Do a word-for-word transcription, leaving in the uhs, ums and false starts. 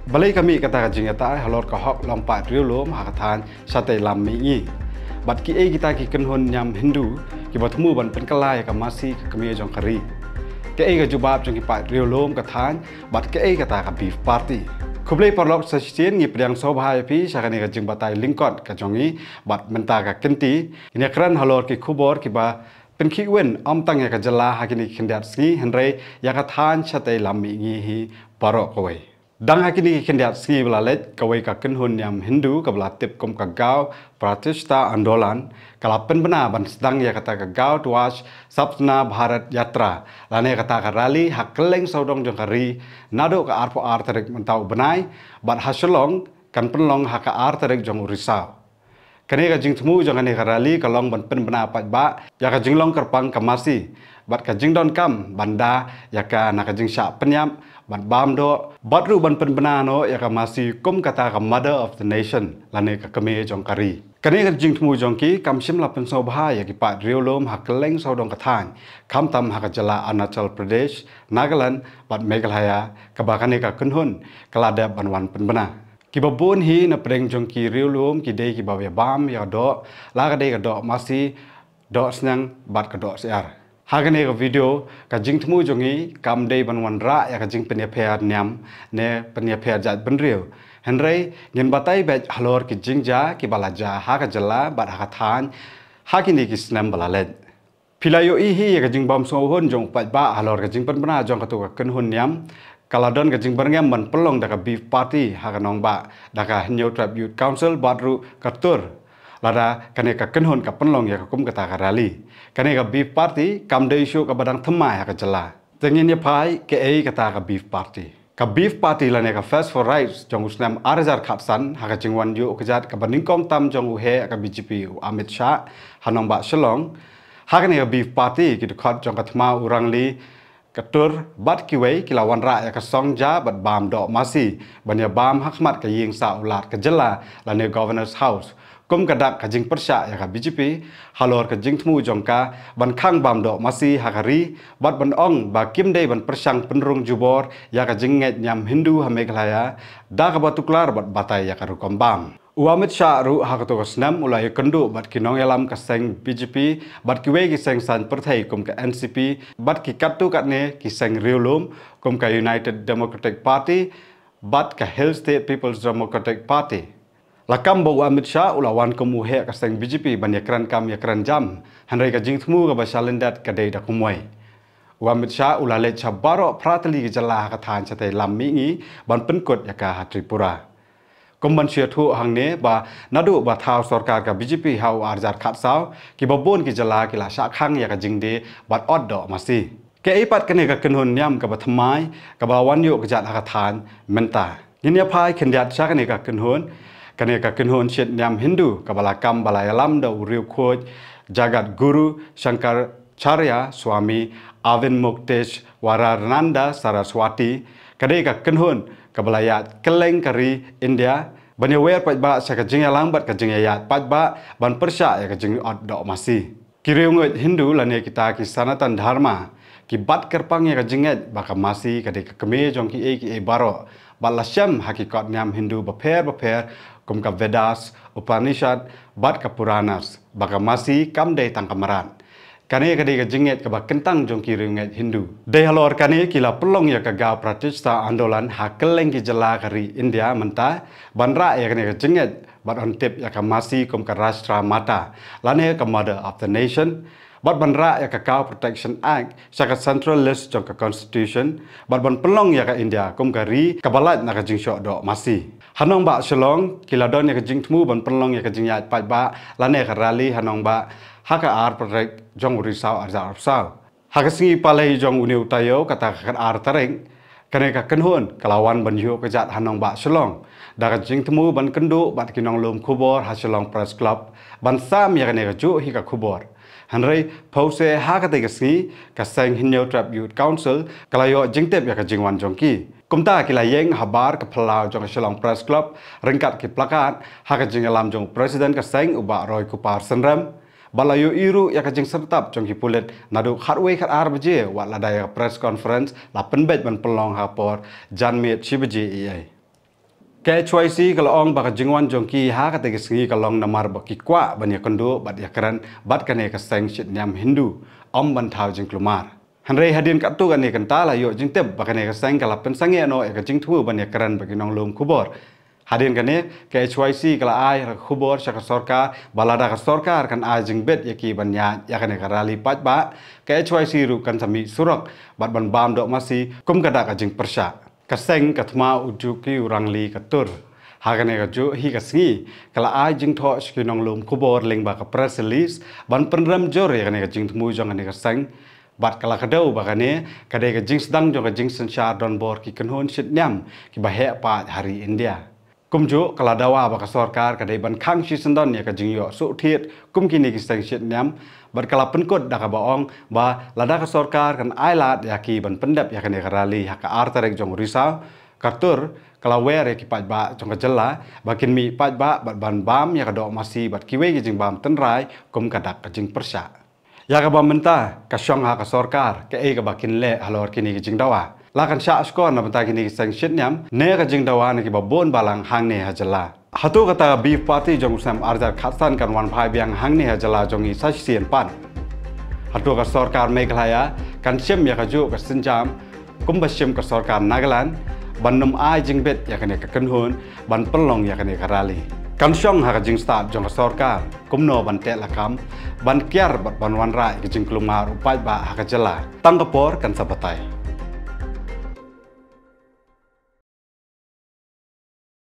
Balei ka mih kata ka jingïatai halor ka hok long paid riewlum ha ka thaiñ shatei lam mihngi? Bad kiei kita ki kynhun niam Hindu kiba thmu ban pynkylla ïa ka masi ka kmie jong ka ri? Kaei ka jubab jong ki paid riewlum ka thaiñ bad kaei kata ka Beef Party? Khublei paralok, sa shisien ngi pdiang sngewbha ïa phi sha kane ka jingbatai lyngkot ka jong ngi bad mynta ka kynti ngin ïakren halor ki khubor kiba pynkhih win ym tang ïa ka jylla ha kine ki khyndiat sngi hynrei ïa ka thaiñ shatei lam mihngi hi baroh kawei. Dang ha kine ki khyndiat sngi ba la leit, kawei ka kynhun niam Hindu kaba la tip kum ka Gau Pratishta Andolan ka la pynbna ban sdang ïa kata ka Gau Dhwaj Sapna Bharat Yatra lane kata ka rally ha kylleng sawdong jong ka ri naduh ka arphew ar tarik mynta u bnai, bad ha Shillong kan pynlong ha ka ar tarik jong u Risaw. Kane ka jingthmu jong kane ka rally ka long ban pynbna paidbah ïa ka jinglong kyrpang ka masi bad ka jingdonkam ban da ïa ka na ka jingshah pynïap bad bam doh, bad ruh ban pynbna noh ïa ka masi kum kata ka Mother of the Nation lane ka kmie jong ka ri. Kane ka jingthmu jong ki kam shym la pynsngewbha ïa ki paid riewlum ha kylleng sawdong ka thaiñ, khamtam ha ka jylla Arunachal Pradesh, Nagaland bad Meghalaya kaba kane ka kynhun ka la dep ban wan pynbna. Kiba bun hi na pdeng jong ki riewlum ki dei kiba ïa bam ïa doh, la ka dei ka doh masi, doh sniang bad ka doh syiar. Ha kane ka video ka jingthmu jong ngi kam dei ban wanrah ïa ka jingpynïapher niam ne pynïapher jaitbynriew. Hynrei ngin batai beit halor ki jingjia kiba la jia ha ka jylla bad ha ka thaiñ ha kine ki snem ba la leit. Phi la ïohi hi ïa ka jingbam sngewhun jong u paidbah halor ka jingpynbna jong katu ka kynhun niam. Ka la don ka jingbyrngem ban pynlong da ka Beef Party ha ka nongbah da ka Hynñiewtrep Youth Council bad ruh ka tur lada kane ka kynhun ka pynlong ïa ka kum kata ka rally. Kane ka Beef Party kam dei shuh kaba dang thymmai ha ka jylla. Te ngin ïa phai kaei kata ka Beef Party. Ka Beef Party lane ka Fest for Rights jong u snem ar hajar khatsan ha ka jingwan ïuh kjat kaba nyngkong tam jong u heh ka B J P u Amit Shah ha nongbah Shillong. Ha kane ka Beef Party ki dkhot jong ka thma u rangli, ka tur bad kiwei ki la wanrah ïa ka song ja bad bam doh masi ban ïa bam ha khmat ka ïing sah u Lat ka jylla lane Governor's House. Kum ka dak ka jingpyrshah ïa ka B J P halor ka jingthmu jong ka ban khang bam doh masi ha ka ri bad ban ong ba kim dei ban pyrshang pynrung jubor ïa ka jingngeit niam Hindu ha Meghalaya da kaba tuklar bad batai ïa ka rukom bam. U Amit Shah ruh ha kato ka snem u la ïakynduh bad ki nongïalam ka seng B J P bad kiwei ki seng saiñ pyrthei kum ka N C P bad ki katto katne ki seng riewlum kum ka United Democratic Party bad ka Hill State People's Democratic Party. La kam ba u Amit Shah u la wan kum u heh ka seng B J P ban ïakren kam ïakren jam, hynrei ka jingthmu kaba shalyndet ka dei da kumwei. U Amit Shah u la leit sha baroh phra tylli ki jylla ha ka thaiñ shatei lam mihngi ban pynkut ïa ka ha Tripura. Kum ban shu ïathuh hangne ba naduh ba thaw sorkar ka B J P ha u ar hajar khatsaw, kiba bun ki jylla ki la shah khang ïa ka jingdie bad ot doh masi. Kaei pat kane ka kynhun niam kaba thymmai kaba wan ïuh kjat ha ka thaiñ mynta? Ngin ïa phai khyndiat sha kane ka kynhun. Kane ka kynhun shit niam Hindu kaba la kam ba la ïalam da u riewkhuid Jagat Guru Shankaracharya Swami Avinmukteshwarananda Saraswati ka dei ka kynhun kaba la ïaid kylleng ka ri India ban ïawer paidbah sha ka jingïalang bad ka jingïaid paidbah ban pyrshah ïa ka jingot doh masi. Ki riewngeit Hindu lane kita ki Sanatan Dharma ki bat kyrpang ïa ka jingngeit ba ka masi ka dei ka kmie jong kiei kiei baroh bad la shem ha ki kot niam Hindu bapher bapher kum ka Vedas, Upanishad bad ka Puranas ba ka masi kam dei tang ka mrad. Kane ka dei ka jingngeit kaba kyntang jong ki riewngeit Hindu. Dei halor kane ki la pynlong ïa ka Gau Pratishta Andolan ha kylleng ki jylla ka ri India mynta ban rah ïa kane ka jingngeit bad ban tip ïa ka masi kum ka Rashtra Mata lane ka Mother of the Nation, bad ban rah ïa ka Cow Protection Act sha ka Central List jong ka Constitution, bad ban pynlong ïa ka India kum ka ri kaba lait na ka jingshoh doh masi. Ha nongbah Shillong ki la don ïa ka jingthmu ban pynlong ïa ka jingïaid paidbah lane ka rally ha nongbah ha ka ar tarik jong u Risaw ar hajar arphew saw. Ha ka sngi Palei jong une u taïew, kata ka khatar tarik, kane ka kynhun ka la wan ban ïuh kjat ha nongbah Shillong da ka jingthmu ban kynduh bad ki nonglum khubor ha Shillong Press Club ban sam ïa kane kajuh hi ka khubor. Hynrei phewse ha katei ka sngi ka seng Hynñiewtrep Youth Council ka la ïoh jingtip ïa ka jingwan jong ki. Kumta ki la ïeng habar ka phyllaw jong ka Shillong Press Club ryngkat ki plakat ha ka jingïalam jong u President ka seng u Bah Roy Kupar Synrem. Bad la ïohi ruh ïa ka jingsyrtap jong ki pulit naduh khatwei khatar baje, wat lada ïa ka press conference la pynbeit ban pynlong ha ka por janmiet shi baje eiei. Ka H Y C ka la ong ba ka jingwan jong ki ha kata ka sngi ka long namar ba ki kwah ban ïakynduh bad ïakren bad kane ka seng shit niam Hindu, ym ban thaw jingkulmar. Hynrei hadien katto katne kynta la ïoh jingtip ba kane ka seng ka la pynsangeh noh ïa ka jingthmu ban ïakren bad ki nonglum khubor. Hadien kane, ka H Y C ka la ai ïa ka khubor sha ka sorkar ba lada ka sorkar kan ai jingbit ïa ki ban ïaid ïa kane ka rally paidbah, ka H Y C ruh kan sa mih surok bad ban bam doh masi kum ka dak ka jingpyrshah. Ka seng ka thma u Juki u Rangli ka Tur. Ha kane kajuh hi ka sngi, ka la ai jingthoh sha ki nonglum khubor lyngba ka press release ban pynrem jur ïa kane ka jingthmu jong kane ka seng. Bad ka la kdew ba kane ka dei ka jingsdang jong ka jingsynshar donbor ki kynhun shit niam kiba heh paid ha ri India. Kumjuh ka la dawa ba ka sorkar ka dei ban khang shisyndon ïa ka jingïoh suk thied kum kine ki seng shit niam, bad ka la pynkut da kaba ong ba lada ka sorkar kan ai lad ïa ki ban pyndep ïa kane ka rally ha ka ar tarik jong u Risaw, ka Tur ka la wer ïa ki paidbah jong ka jylla ba kin mih paidbah bad ban bam ïa ka doh masi bad kiwei ki jingbam tynrai kum ka dak ka jingpyrshah. Ïa kaba mynta ka shong ha ka sorkar kaei kaba kin leh halor kine ki jingdawa. La kan shah shkor na bynta kine ki seng shit niam ne ka jingdawa na kiba bun balang hangne ha jylla. Hato kata ka beef party jong u snem arhajar khatsan kan wan phai biang hangne ha jylla jong ngi sa shisien pat? Hato ka sorkar Meghalaya kan shim ïa kajuh ka sienjam kumba shim ka sorkar Nagaland ban nym ai jingbit ïa kane ka kynhun ban pynlong ïa kane ka rally? Kan shong ha ka jingstad jong ka sorkar kumno ban teh lakam ban kiar bad ban wanrah ïa ka jingkulmar u paidbah ha ka jylla. Tang ka por kan sa batai.